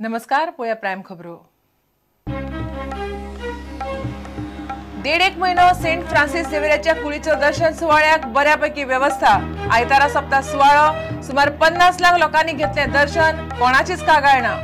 नमस्कार, पोया प्रायम खबरो। देड एक महिनो सेंट फ्रांसिस झेवियराच्या कुडीचो दर्शन सुवाळ्याक बऱ्यापैकी व्यवस्था। आयतारा सप्ता सुवाळो सुमार 50 लाख लोकांनी घेतले दर्शन, कोणाचीच कागाळ ना।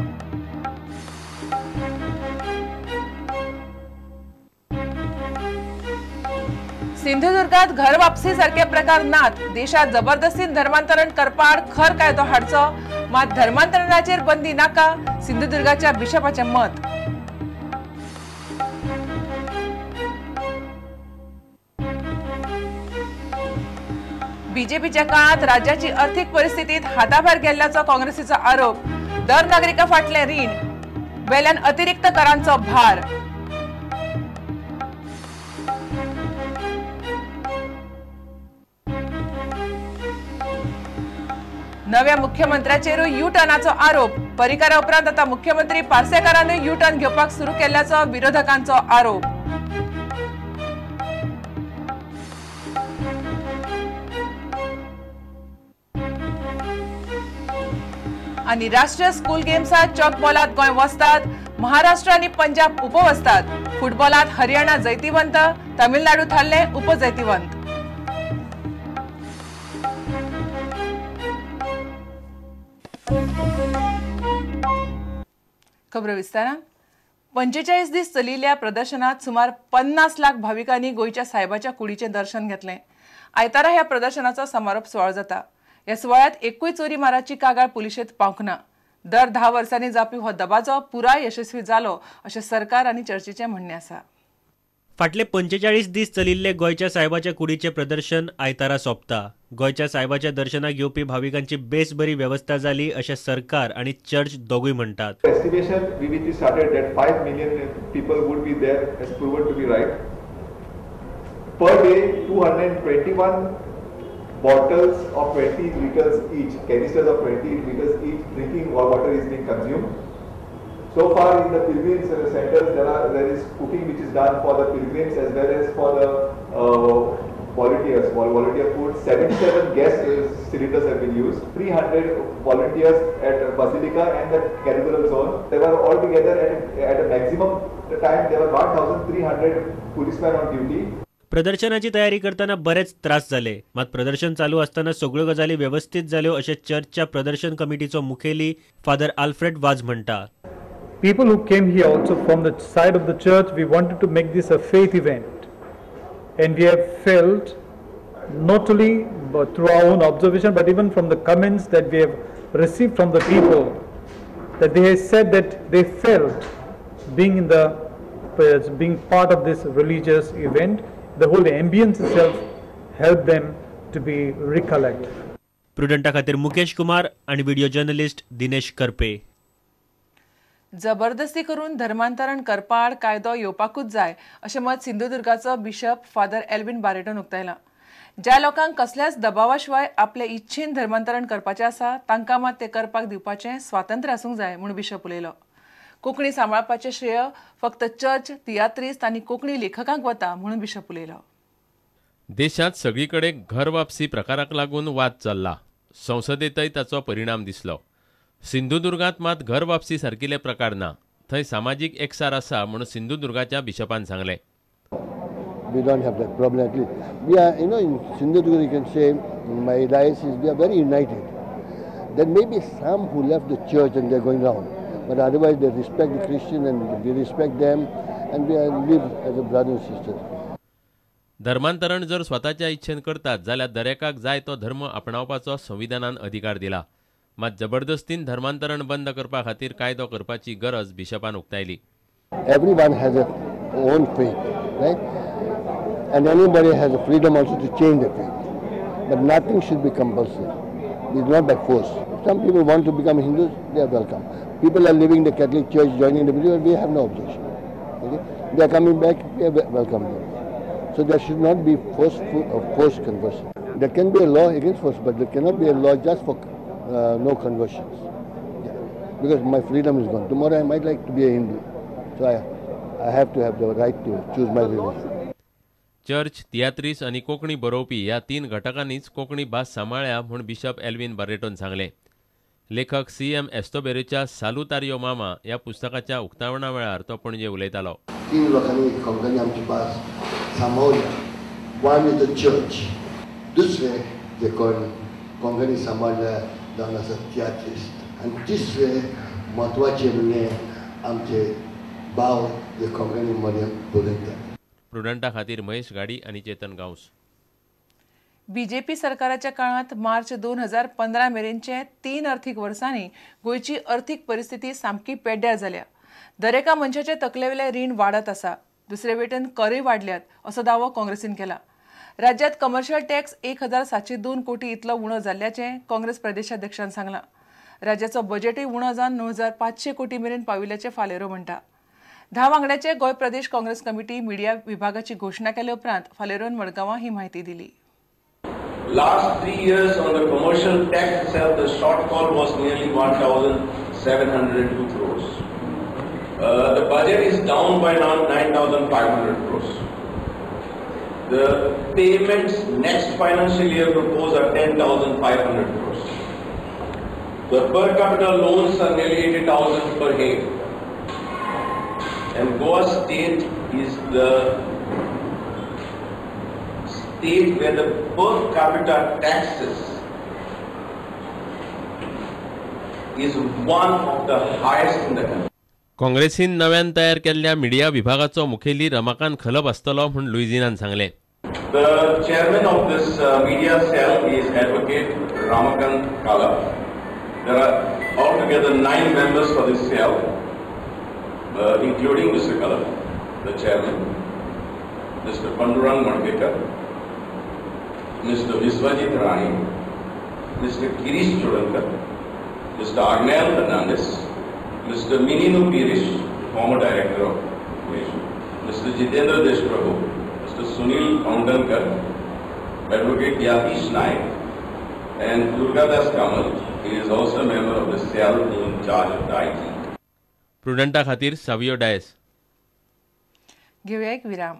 सिंधुदुर्गात घर वापसी सारखे प्रकार नात। देशात जबरदस्तीन धर्मांतरण करपाआड खर कायदो हाडचो, मात धर्मांतरणाचेर बंदी नाका, सिंधुदुर्गाच्या बिशपाचें मत। बीजेपीच्या काळात राज्याची आर्थिक परिस्थितीत हाताभायर गेल्ल्याचो काँग्रेसीचो आरोप। दर नागरिका फाटलें रीण, वेल्यान अतिरिक्त करांचो भार। नव्या मुख्यमंत्र्याचेरूय you टर्नाचो आरोप। परिकारा उपरांत आता मुख्यमंत्री पार्सेकारानूय यू टर्न घेवपाक सुरू केल्ल्याचो विरोधकांचो आरोप। आनी राष्ट्रीय स्कूल गेम्सात चॉक बॉलात गोंय वस्तात, महाराष्ट्र आनी पंजाब उपवस्तात। फुटबॉलात हरियाणा जैतिवंत, तमिळनाडू थारले उपजैतिवंत। खबरो विस्तारान। 45 दीस चलिल्ल्या प्रदर्शनात सुमार 50 लाख भाविकांनी गोंयच्या सायबाच्या कुडीचें दर्शन घेतलें। आयतारा ह्या प्रदर्शनाचो समारोप सुवाळो जाता। ह्या सुवाळ्यांत एकूय चोरी माराची कागाळ पुलिशेंत पावंक ना। दर 10 वर्सांनी जावपी हो दबाजो पुराय यशस्वी जालो अशें सरकार आनी चर्चीचें म्हणणें आसा। फाटले 45 दीस चलिल्ले गोंयच्या सायबाच्या कुडीचें प्रदर्शन आयतारा सोंपता। गोंयच्या सायबाच्या दर्शनाक येवपी भाविकांची बेस बरी वेवस्था जाली अशें सरकार आनी चर्च दोगूय म्हणटात। Estimation we started that 5 million people would be there has proven to be right. Per day 221 bottles of 20 liters each, canisters of 20 liters each drinking water is being consumed. So far in the pilgrim centers there is cooking which is done for the pilgrims as well as for the volunteers. Volunteer food. 77 gas cylinders have been used. 300 volunteers at Basilica and the Cathedral zone. They were all together at a maximum time there were 1,300 policemen on duty. प्रदर्शनाची तयारी करताना बरेच त्रास जाले, मात प्रदर्शन चालू असताना सगळ्यो गजाली व्यवस्थित जाल्यो अशें चर्चच्या प्रदर्शन कमिटीचो मुखेली फादर आल्फ्रेड वाज म्हणटा। People who came here also from the side of the church, we wanted to make this a faith event, and we have felt not only but through our own observation but even from the comments that we have received from the people, that they have said that they felt being in the being part of this religious event, the whole ambience itself helped them to be recollect. प्रुडंटा खातीर मुकेश कुमार आणि video journalist Dinesh Karpe. जबरदस्ती करून धर्मांतरण करपाआड कायदो येवपाकूच जाय अशें मत सिंधुदुर्गाचो बिशप फादर एल्विन बारेटोन उक्तायलां। ज्या लोकांक कसल्याच दबावा शिवाय आपले इच्छेन धर्मांतरण करपाचें आसा तांकां मात तें करपाक दिवपाचें स्वातंत्र्य आसूंक जाय म्हूण बिशप उलयलो। कोंकणी सांबाळपाचें श्रेय फक्त चर्च, तियात्रिस्त आनी कोंकणी लेखकांक वता म्हणून बिशप उलयलो। देशांत सगळी कडेन घर वापसी प्रकाराक लागून वाद चल्ला। संसदेंतय ताचो परिणाम दिसलो। सिंधुदुर्गांत मात घर वापसी सारकिले प्रकार ना। थंय सामाजीक एकचार आसा म्हणून सिंधुदुर्गाच्या बिशपान सांगलें। We don't have that problem at least. We are, you know, in Sindhudurg you can say, my diocese, we are very united. There may be some who left the church and they are going round, but otherwise they respect the Christian and we respect them and we are live as a brother and sister. धर्मांतरण जर स्वताच्या इच्छेन करतात जाल्यार दरेकाक जाय तो धर्म आपणावपाचो संविधानान अधिकार दिला। मात जबरदस्तीन धर्मांतरण बंद करपा खातीर कायदो करपाची गरज बिशपान उक्तायली। Everyone has a own faith, right? And anybody has a freedom also to change their faith. But nothing should be compulsory. It's not by force. If some people want to become Hindus, they are welcome. People are leaving the Catholic Church, joining the believer, we have no objection. Okay? They are coming back, we welcome them. So there should not be forced conversion. There can be a law against force, but there cannot be a law just for no conversions. Yeah. Because my freedom is gone. Tomorrow I might like to be a Hindu. So I have to have the right to choose my religion. Church, तियात्रिस आनी कोंकणी बरोवपी ह्या 3 घटकांनीच कोंकणी भास सांबाळ्ळ्या म्हूण bishop Alvin बारेटोन सांगलें। लेखक CM. एस्तोबेरोच्या सालुतारियो मामा ह्या पुस्तकाच्या उक्तावणा वेळार तो पणजे उलयतालो. तीन लोकांनी कोंकणी आमची भास सांबाळ्ळ्या. वन is the church, दुसरे जे कोण कोंकणी सांबाळ्ळ्या जावन आसा तियात्रिस्ट, आनी तिसरे म्हत्वाचे म्हणजे आमचे भाव जे कोंकणी मध्ये बरयतात. प्रुडंटा खातीर महेश घाडी आनी चेतन गांवस. बीजेपी सरकाराच्या काळांत मार्च 2015 मेरेनचे 3 अर्थीक वर्सांनी गोंयची अर्थीक परिस्थिती सामकी पेड्ड्यार जाल्या. दरेका मनशाचे तकलेवेले रीण वाडत आसा, दुसरे वटेन करय वाडल्यात असो दावो काँग्रेसीन केला. राज्यांत कमर्शियल टॅक्स 1702 कोटी इतलो उणो जाल्ल्याचें काँग्रेस प्रदेशाध्यक्षान सांगलां. राज्याचो बजेटूय उणो जावन 9500 कोटी मेरेन पाविल्ल्याचें फालेरो म्हणटा. 10 वांगड्याचे गोंय प्रदेश काँग्रेस कमिटी मिडिया विभागाची घोशणा केले उपरांत फालेरोन मडगांवां ही म्हायती दिली. Last 3 years on the commercial tax itself, the shortfall was nearly 1,702 crores. The budget is down by now 9,500 crores. The payments next financial year proposed are 10,500 crores. The per capita loans are nearly 80,000 per head. And Goa state is the state where the per capita taxes is one of the highest in the country. काँग्रेसीन नव्यान तयार केल्ल्या media विभागाचो मुखेली रमाकांत खलप आसतलो म्हूण लुईजिनान सांगलें. The chairman of this media cell is Advocate Ramakant Khalap. There are altogether 9 members for this cell, including Mr. Khalap, the chairman, Mr. Pandurang Madkekar, Mr. Viswajit Rani, Mr. Girish Chodankar, Mr. Arnel Fernandez, Mr. Minino Pirish, former director of Nation, Mr. Jitendra Deshprabhu, Mr. Sunil Kondankar, Advocate Yatish Naik, and Durgadas Kamal. He is also a member of the cell in charge of the IT. प्रुडंटा खातीर सावियो डायस. घेऊया एक विराम.